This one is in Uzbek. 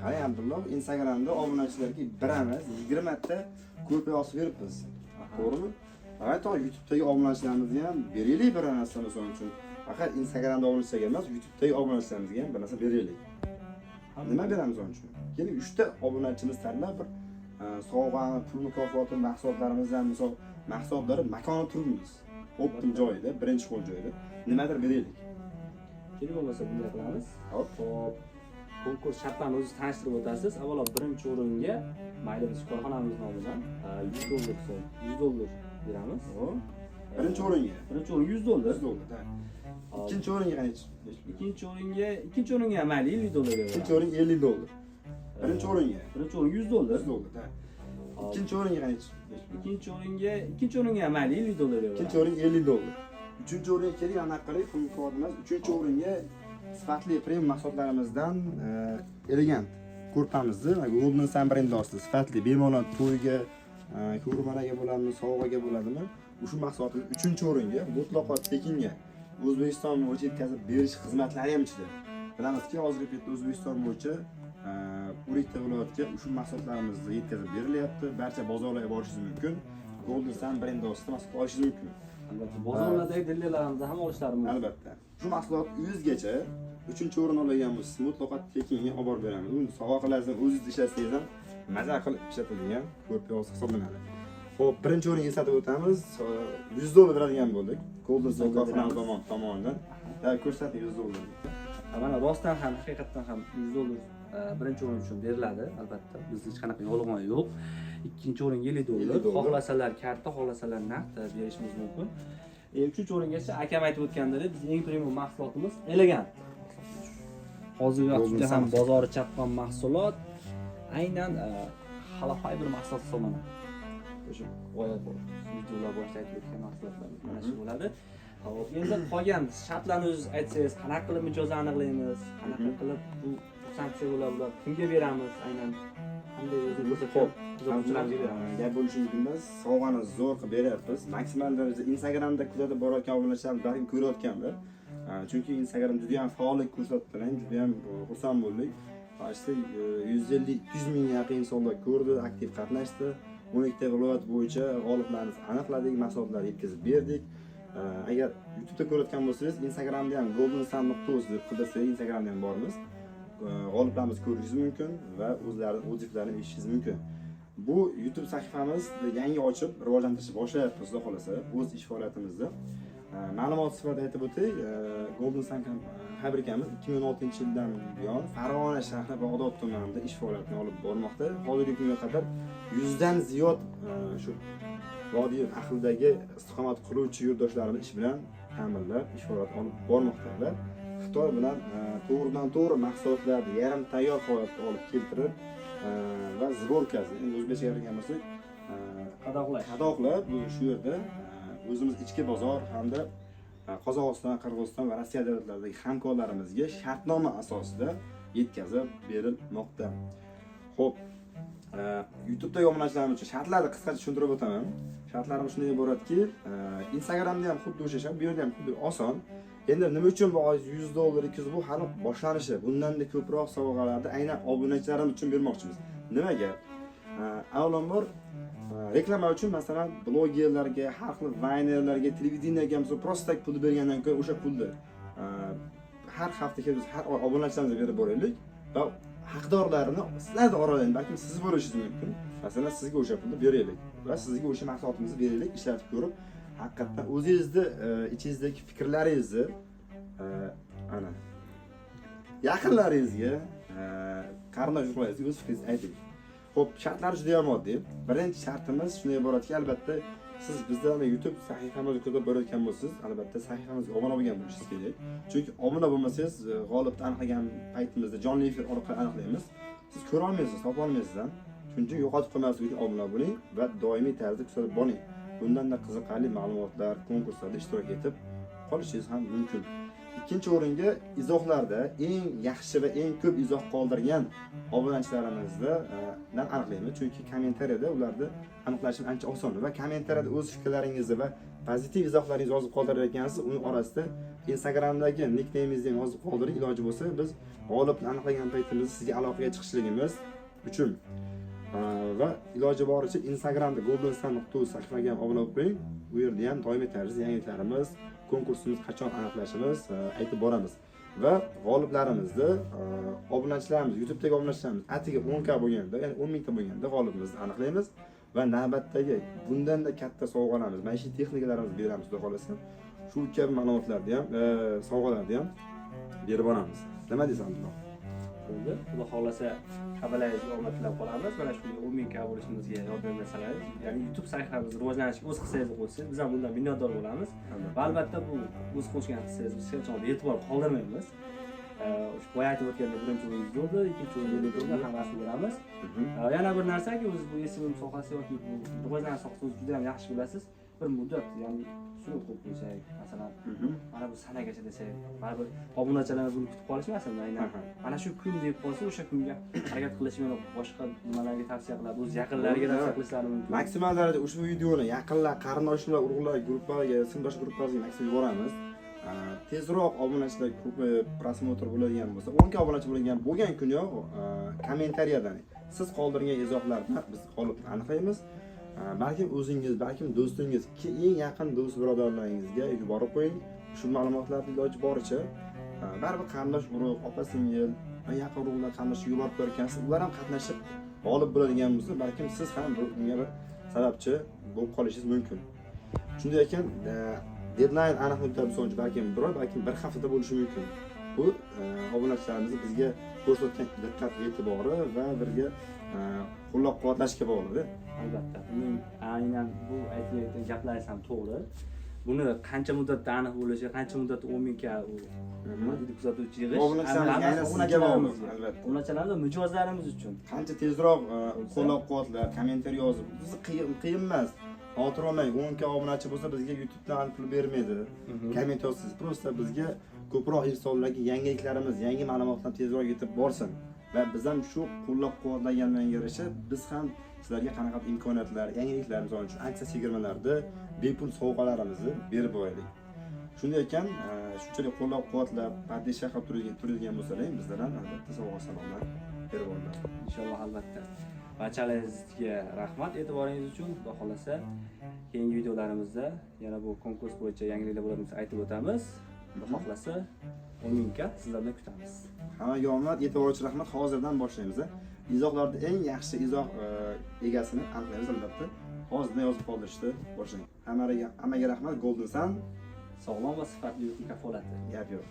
Qarang, Abdulloh, Instagramda obunachilarga bir emas, 20 ta ko'rpa yostiq beribmiz. To'g'rimi? Faqat YouTube'dagi obunachilarimizga ham beraylik bir narsa, misol uchun. Faqat Instagramda obunachilarga emas, YouTube'dagi obunachilarimizga ham bir narsa beraylik. Nima beramiz uning uchun? Keling, 3 ta obunachimiz tanlab bir sovg'ani, pul mukofoti mahsulotlarimizdan, misol, mahsulotlari makoni turibmiz. Оптом joyida, birinchi qo'l joyida. Nimadir beraylik. Keling, bo'lmasa bunday qilamiz. Hop. Xo'p, konkurs shartlarini o'zingiz tanishtirib o'tasiz. Avvalo birinchi o'ringa, mayli, biz korxonamiz nomidan 100 dollar so'm, 100 dollar beramiz. Hop. Birinchi o'ringa Birinchi o'rin 100 dollar. 100 dollar. Да. Hop. Ikkinchi o'ringa qancha? Ikkinchi o'ringa ham, mayli, 50 dollar beramiz. Ikkinchi o'rin 50 dollar. Birinchi o'ringa Birinchi o'rin 100 dollar. 100 dollar. Да. Hop. Ikkinchi o'ringa qancha? Ikkinchi o'ringa ham, mayli, 50 dollar beramiz. Ikkinchi o'rin 50 dollar. Uchinchi o'ringa keling, aniq qilaylik, pul mukofoti emas. Uchinchi o'ringa sifatli premium mahsulotlarimizdan Elegant ko'rpamizni, Golden Sun brendi ostida sifatli, bemalol to'yga, ko'rmalarga bo'ladimi, sovg'aga bo'ladimi? Ushbu mahsulotimiz uchinchi o'ringa mutlaqo tekinga O'zbekiston bo'yicha yetkazib berish xizmatlari ham ichida. Bilamizki, hozirgi paytda O'zbekiston bo'yicha 12 ta viloyatga ushbu mahsulotlarimizni yetkazib berilyapti. Barcha bozorlarga borishingiz mumkin. Golden Sun brendi ostida mahsulot olishingiz mumkin. Albatta, bozorlardagi dillerlarimizda ham olishlari mumkin. Albatta. Shu mahsulot 100 gacha uchinchi o'rin olgan bo'lsangiz, mutlaqo tekinga olib borib beramiz. Uni sovg'a qilasiz, o'zingiz ishlatsangiz ham maza qilib ishlatilgan ko'rpa yostiq hisoblanadi. Xo'p, birinchi o'ringa eslatib o'tamiz. 100 dollar beradigan bo'ldik. Golden Sun 100 dollar korxonamiz beramiz. tomonidan. Да, ko'rsating 100 dollar. Mana, rostdan ham, haqiqatdan ham 100 dollar birinchi o'rin uchun beriladi. Albatta, bizda hech qanaqa yolg'on yo'q. Ikkinchi o'ringa 50 dollar. 50 dollar. Xohlasalar karta, xohlasalar naqd berishimiz mumkin. Uchinchi o'ringacha, akam aytib o'tgandek, bizning eng premium mahsulotimiz Elegant. Hozirgi vaqtda Golden juda ham Sun. bozori chaqqon mahsulot, aynan hollow fiber mahsulot hisoblanadi. O'sha boya videolar boshida aytib o'tgan mahsulotlarimiz mana shu bo'ladi. Xo'p, endi qolgan shartlarni o'zingiz aytsangiz, qanaqa qilib mijozni aniqlaymiz, qanaqa qilib bu sanksiya bo'ladi, bular kimga beramiz, aynan qanday o'zini ko'rsatgan kuzatuvchilarimizga beramiz? Gap bo'lishi mumkin emas. Sovg'ani zo'r qilib beryapmiz. Maksimal darajada Instagramda kuzatib borayotgan obunachilarimiz balkim ko'rayotgandir. Chunki Instagram juda ham faollik ko'rsatdilar, juda ham xursand bo'ldik. Почти 150-200 mingga yaqin insonlar ko'rdi, aktiv qatnashdi. 12 ta viloyat bo'yicha g'oliblarni aniqladik, mahsulotlarni yetkazib berdik. Agar YouTube'da ko'rayotgan bo'lsangiz, Instagramda ham goldensun.uz deb qidirsangiz, Instagramda ham bormiz. G'oliblarimizni ko'rishingiz mumkin va o'zlarini отзыв larini eshitishingiz mumkin. Bu YouTube sahifamiz yangi ochib, rivojlantirishni boshlayapmiz, xudo xohlasa, o'z ish faoliyatimizda. Ma'lumot sifatida aytib o'tay, Golden Sun fabrikamiz 2016-yildan buyon Farg'ona shahri Bag'dod tumanida ish faoliyatini olib bormoqda. Hozirgi kunga qadar 100 dan ziyod shu vodiy ahlidagi istiqomat qiluvchi yurtdoshlarimiz ish bilan ta'minlab, ish faoliyatini olib bormoqdalar. Xitoy bilan to'g'ridan to'g'ri mahsulotlarni yarim tayyor holatda olib keltirib va сборка si, endi o'zbekcha gapirgan bo'lsak, Qadoqlash. Qadoqlab bu shu yerda o'zimiz ichki bozor hamda Qozog'iston, Qirg'iziston va Rossiya davlatlaridagi hamkorlarimizga shartnoma asosida yetkazib berilmoqda. Xo'p, YouTube'dagi obunachilarimiz uchun shartlarni qisqacha tushuntirib o'taman. Shartlarimiz shundan iboratki, Instagramda ham xuddi o'sha shart, bu yerda ham xuddi oson. Endi nima uchun bu 100 dollar, 200, bu hali boshlanishi. Bundanda ko'proq sovg'alarni aynan obunachilarimiz uchun bermoqchimiz. Nimaga? Avvalambor, reklama uchun, masalan, blogerlarga, har xil vaynerlarga, televideniyaga, misol, просто так pulni bergandan ko'ra o'sha pulni har hafta kelib, har oy obunachilarimizga berib boraylik va haqdorlarini sizlarni oralaringizda balkim siz bo'lishingiz mumkin. Masalan, sizga o'sha pulni beraylik va sizga o'sha mahsulotimizni beraylik, ishlatib ko'rib, haqiqatdan o'zingizni ichingizdagi fikrlaringizni ana yaqinlaringizga, qarindosh urug'laringizga o'z fikringizni ayting. Xo'p, shartlar juda ham oddiy. Birinchi shartimiz shundan iboratki, albatta, siz bizlarni YouTube sahifamizni kuzatib borayotgan bo'lsangiz, albatta sahifamizga obuna bo'lgan bo'lishingiz kerak. Chunki obuna bo'lmasangiz, g'olibni aniqlagan paytimizda jonli efir orqali aniqlaymiz. Siz ko'ra olmaysiz, topa olmaysiz ham. Shuning uchun yo'qotib qo'ymaslik uchun obuna bo'ling va doimiy tarzda kuzatib boring. Bundanda qiziqarli ma'lumotlar, konkurslarda ishtirok etib qolishingiz ham mumkin. Ikkinchi o'ringa izohlarda eng yaxshi va eng ko'p izoh qoldirgan obunachilarimizni dan aniqlaymiz. Chunki kommentariyada ularni aniqlash ancha oson va kommentariyada o'z fikrlaringizni va Pozitiv izohlaringizni yozib qoldirar ekansiz, uning orasida Instagramdagi nicknameingizni ham yozib qoldiring. Iloji bo'lsa, biz g'olibni aniqlagan paytimizda sizga aloqaga chiqishligimiz uchun. Va iloji boricha Instagramda Golden Sun.uz sahifaga ham obuna bo'lib qo'ying. Bu yerda ham doimiy tarzda yangiliklarimiz, konkursimiz qachon aniqlashimiz aytib boramiz. Va g'oliblarimizni obunachilarimiz, YouTube'dagi obunachilarimiz atigi 10 k bo'lganda, ya'ni 10 mingta bo'lganda g'olibimizni aniqlaymiz va navbatdagi bundanda katta sovg'alarimiz, maishiy texnikalarimizni beramiz, xudo xohlasa. Shu kabi ma'lumotlarni ham, sovg'alarni ham berib boramiz. Nima deysan, Abdulloh? Bo'ldi. Xudo xohlasa, hammalangizga omad tilab qolamiz. Mana shunday 10 ming k bo'lishimizga yordam bersangiz, ya'ni YouTube sahifamiz rivojlanishiga o'z hissangizni qo'shsangiz, biz ham bundan minnatdor bo'lamiz. Va albatta bu o'z qo'shgan hissangizni biz hech qachon bee'tibor qoldirmaymiz. O'sha boya aytib o'tgandek, birinchi o'rin 100 bo'ldi, ikkinchi o'rin 50 bo'ldi, hammasini beramiz. Yana bir narsaki, o'zi bu SMM sohasi yoki bu rivojlanish sohasi, o'zi juda ham yaxshi bilasiz. Bir muddat, ya'ni срок qo'yib qo'ysak, masalan, mana bu sanagacha desak, baribir obunachilarimiz buni kutib qolishmasin aynan. Mana shu kun deb qolsa, o'sha kunga harakat qilish, yana boshqa nimalarga tavsiya qiladi, o'z yaqinlariga tavsiya qilishlari mumkin. Maksimal darajada ushbu videoni yaqinlar, qarindoshlar, urug'lar guruhlariga, sinfdosh guruhlariga maksimum yuboramiz. Tezroq obunachilar ko'payib, просмотр bo'ladigan bo'lsa, 10 k obunachi bo'ladigan bo'lgan kuniyoq kommentariyadan siz qoldirgan izohlarni biz g'olibni aniqlaymiz. Balkim o'zingiz, balkim do'stingiz, eng yaqin do'st birodarlaringizga yuborib qo'ying. Shu ma'lumotlarni iloji boricha baribir qarindosh urug', opa singil va yaqin urug'lar, qarindosh yuborib qo'yarkansiz, ular ham qatnashib g'olib bo'ladigan bo'lsa, balkim siz ham bunga bir sababchi bo'lib qolishingiz mumkin. Shunday ekan, deadline aniq muddat, misol uchun, balkim bir oy, balkim bir haftada bo'lishi mumkin. Bu obunachilarimizni bizga ko'rsatgan diqqat e'tibori va birga qo'llab quvvatlashga bog'liqda. Albatta, buning aynan bu aytayotgan gaplaringiz ham to'g'ri. Buni qancha muddatda aniq bo'lishi, qancha muddatda 10 ming k u nima deydi, kuzatuvchi yig'ish Obunachilarimiz hammasi aynan sizga bog'liq, obunachilarimizga. albatta. Obunachilarimiz va mijozlarimiz uchun. Qancha tezroq qo'llab quvvatlab, kommentariy yozib, bizni qiyin emas. Xavotir olmang, 10 k obunachi bo'lsa, bizga YouTubedan pul bermaydi. Komment yozsiz, просто bizga ko'proq insonlarga yangiliklarimiz, yangi ma'lumotlar tezroq yetib borsin. Va biz ham shu qo'llab-quvvatlagandan yarasha biz ham sizlarga qanaqa imkoniyatlar, yangiliklar, misol uchun, aksiya chegirmalarda bepul sovg'alarimizni berib boraylik. Shunday ekan, shunchalik qo'llab-quvvatlab, поддержка qilib turadigan bo'lsalar, bizlar ham albatta sovg'a salomlar berib boramiz. Inshaalloh, albatta. Barchalaringizga rahmat e'tiboringiz uchun. Xudo xohlasa, keyingi videolarimizda yana bu konkurs bo'yicha yangiliklar bo'ladigan bo'lsa aytib o'tamiz. Xudo xohlasa, 10 ming k sizlardan kutamiz. Hammaga omad, e'tibor uchun rahmat. Hozirdan boshlaymiz. Izohlarda eng yaxshi izoh egasini aniqlaymiz albatta. Hozirdan yozib qoldirishni boshlang. Hammaga rahmat. Golden Sun Sog'lom va sifatli uyqu kafolati. Gap yo'q.